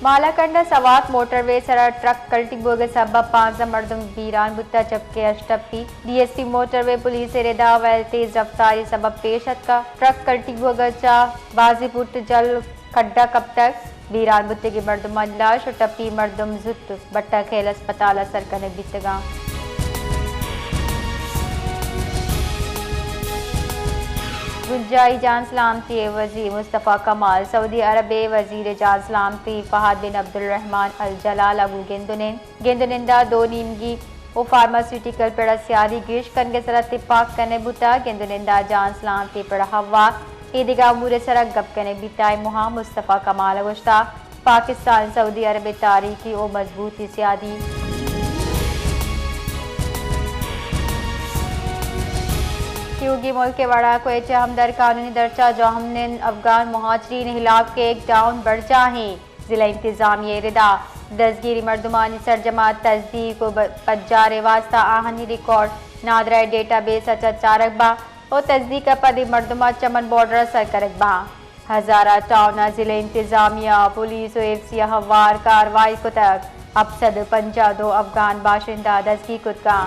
مالاکنڈ ء سوات موٹر وے سرا ٹرک کلٹی بوگ ء سبب پانزدہ مردم بیران بوتگ، جبکہ ہشت ٹپی۔ ڈی ایس پی موٹر وے پولیس ء ردا ویل تیز رفتاری سبب پیش اتکگ۔ ٹرک کلٹی بوگ ء چہ بازی پٹ جل کھڈا کپتگ۔ بیران بوتگیں مردمانی لاش و ٹپی مردم زوت بٹہ خیل ہسپتال ء سر کنگ بیتگاں۔ بنجاہی جان سلامتی ء وزیر مصطفی کمال سعودی عرب ء وزیر جان سلامتی فہد بن عبدالرحمن الجلال ء گوں گند و نند، گند و نند ء دو نیمگی و فارماسیوٹیکل پڑ ء سیادی گیش کنگ ء سرا تپاک کنگ بوتگ۔ گند و نند ء جان سلامتی پڑ ء ہوار ایدگہ امور ء سرا گپ کنگ بیتگ۔ اے موہ ء مصطفی کمال ء گوشتگ، پاکستان سعودی عرب ء تاریخی و مضبوطیں سیادی تیوگیں ملک ء وڑا کوئٹہ ہمدرد کالونی درچا جاہمنند افغان مہاجرین ہلاپ کریک ڈاؤن برجاہیں۔ ضلع انتظامیہ ء ردا دزگیری مردمانی سرجما تصدیق و ب-، پجار ء واستہ آہانی ریکارڈ نادرہ ڈیٹا بیس ء چہ چارگ باں و تصدیق ء پد اے مردماں چمن بارڈر ء سر کنگ باں۔ ہزارہ ٹاؤن ء ضلع انتظامیہ، پولیس و ایف سی ء ہوار کاروائی کتگ۔ ہپت سد و پنجاہ دو افغان باشندہ دزگیر کتگاں۔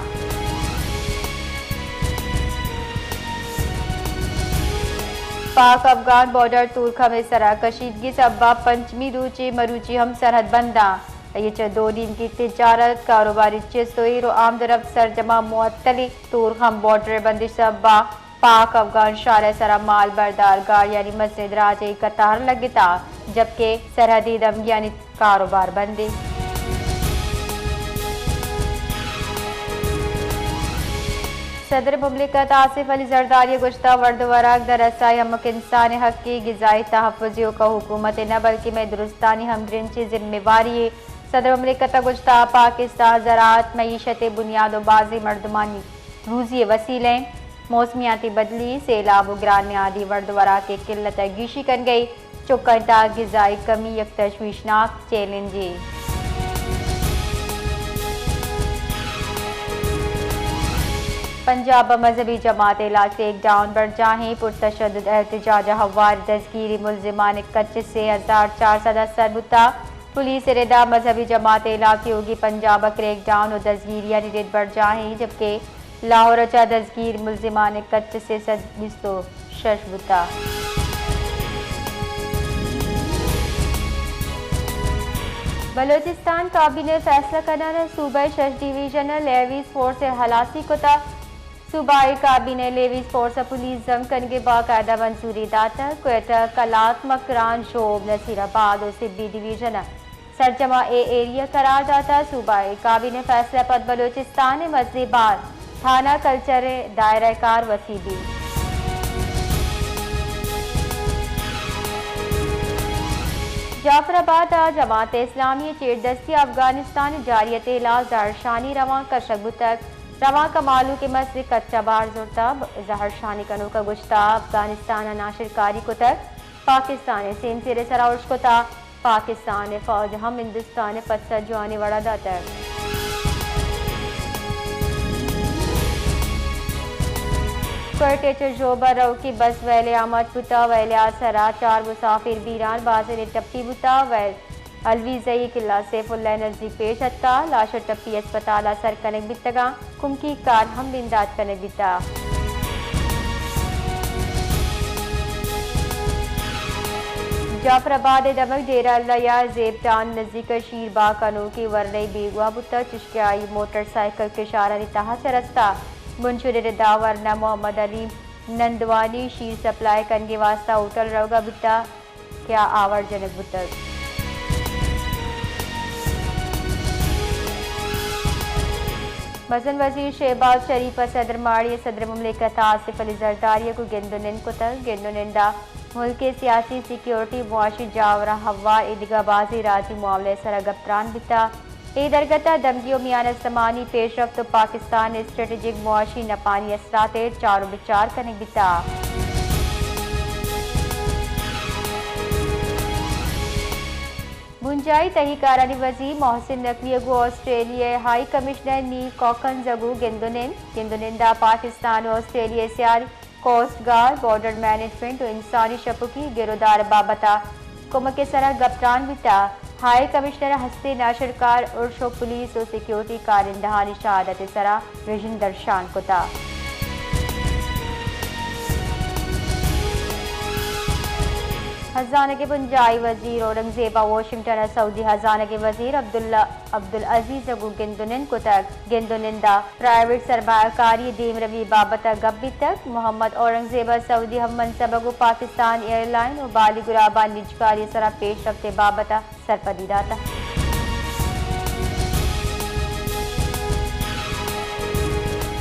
پاک افغان بارڈر تورکھم ء سرا کشیدگی سبب پنچمی روچے مروچی ہم سرحد بنداں۔ اے چہ دو نیمگی تجارت، کاروباری چست و ایر و آمد و رفت سرجما معطلی۔ تورکھم بارڈر بندش سبب پاک افغان شہر ء سرا مال بردار گاڑیانی مزنیں دراجے قطار لگتا، جبکہ سرحدی دمگیانی کاروبار بندیں۔ صدر مملکت آصف علی زرداری گوشتا، ورد و وراک در رسائی ہمک انسان حقی، غذائی تحفظ یوکا حکومت نہ بلکہ مئے درستانی ہمگرنچی ذمہ واری۔ صدر مملکت گوشتا، پاکستان زراعت معیشت بنیاد و بازیں مردمانی روزی ء وسیلہ انت۔ موسمیاتی بدلی، سیلاب و گران نہادی ورد و وراک ء قلت ء گیشی کنگ ء چکانی تہا غذائی کمی یک تشویشناک چیلنجے۔ پنجاب ء مذہبی جماعت ء ہلاس کریک ڈاؤن برجاہیں۔ پرتشدد احتجاج ء ہوار دزگیری ملزمان ء کچ سے ہزار چار سد ء سر بوتگ۔ پولیس ء ردا مذہبی جماعت ء ہلاس کیوگی پنجاب ء کریک ڈاؤن و دزگیریانی رد برجاہیں، جبکہ لاہور ء چہ دزگیر ملزمان ء کچ سے سد بیست و شش بوتگ۔ بلوچستان کابینہ ء فیصلہ کنان ء صوبہ ء شش ڈویژن ء لیویز فورس ء ہلاسی کتگ۔ صوبائی کابینہ ء لیویز فورس ء پولیس ضم کنگ ء باقاعدہ منظوری داتگ۔ کوئٹہ، قلات، مکران، ژوب، نصیر آباد و سبی ڈویژن ء سرجما اے ایریا قرار داتگ۔ صوبائی کابینہ ء فیصلہ ء پد بلوچستان ء مزنیں بار تھانہ کلچر ء دائرہ کار وسیع بیت۔ جعفر آباد ء جماعت اسلامی ء چیردستی افغانستان ء جارحیت ء ہلاپ زہرشانی روان کشگ بوتگ۔ روانک ء مہلوک ء مزنیں کچ ء بار زرتگ۔ زہرشانی کنوک ء گوشتگ، افغانستان ء ناشرکاری کتگ، پاکستان ء سیمسر ء سرا ارش کتگ، پاکستان ء فوج ء ہم ہندوستان ء پسہ جوانیں وڑا داتگ۔ کوئٹہ چہ ژوب ء روکی بس ویل ء آماچ بوتگ، ویل ء سرا چار مسافر بیران، بازینے ٹپی بوتگ، ویل الویزئی قلعہ سیف اللہ ء نزیک پیش اتکگ، لاش و ٹپی ہسپتال ء سر کنگ بیتگاں، کمکی کار ہم بندات کنگ بیتگ۔ جعفر آباد ء دمگ ڈیرہ اللہ یار زیب ٹاؤن نزیک شیر باغ کنوکیں ورنئی بیگواہ بوتگ، چشکہ آئی موٹر سائیکل کشارانی تہا چہ رستہ بنشون ء ردا ورنا محمد علی نندوانی شیر سپلائی کنگ ء واستہ ہوٹل روگا بوتگ۔ کہ آ آوار جنگ بوتگ۔ مزن وزیر شہباز شریف ء صدر ماڑی ء صدر مملکت آصف علی زرداری ء گوں گند و نند کتگ۔ گند و نند ء ملک ء سیاسی، سیکیورٹی، معاشی جاوراں ہوار ایدگہ بازیں راجی معاملہ ء سرا گپ تران بیتگ۔ اے درگت ء دمگی و میان استمانی پیشرفت و پاکستان ء اسٹریٹجک معاشی نپانی اثرات ء چار و بچار کنگ بیتگ۔ بنجاہی تہی کارانی وزیر محسن نقوی ء گوں آسٹریلیا ء ہائی کمشنر نیل کاکنز ء گوں گند و نند، گند و نند ء پاکستان و آسٹریلیا ء سیال کوسٹ گارڈ، بارڈر مینجمنٹ و انسانی شپکی گرودار بابت ء کمک ء سرا گپ تران بیتگ۔ ہائی کمشنر ہستے ناشرکار ارش و پولیس و سیکیورٹی کارندہانی شہادت سرا رژن درشان کتا۔ ہزانگ بنجاہی وزیر اورنگزیب ء واشنگٹن ء سعودی ہزانگ وزیر عبداللہ عبدالعزیز ء گوں گند و نند کتگ۔ گند و نند ء پرائیویٹ سرمایہ کاری ء دیمروی بابت ء گپ بیتگ۔ محمد اورنگزیب ء سعودی ہم منصب ء گوں پاکستان ایئرلائن و بالی گرابانی نجکاری ء سرا پیشرفت ء بابت ء سرپدی داتگ۔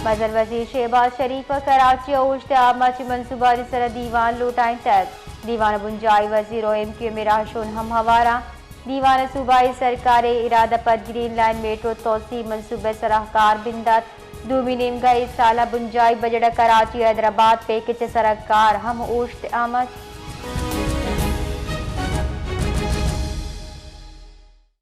مزن وزیر شہباز شریف ء کراچی ء اوشت عامہ چہ منصوبانی سرا دیوان لوٹائینتگ۔ دیوان ء بنجاہی وزیر و ایم کیو ایم ء رہشون ہم ہوار آں۔ دیوان ء صوبائی سرکار ء ارادہ پد گرین لائن میٹرو توسیع منصوبہ ء سرا کار بندات۔ دومی نیمگا اے سال ء بنجاہی بجٹ ء کراچی حیدرآباد پیکج ء سرا کار ہم اوشت آمد۔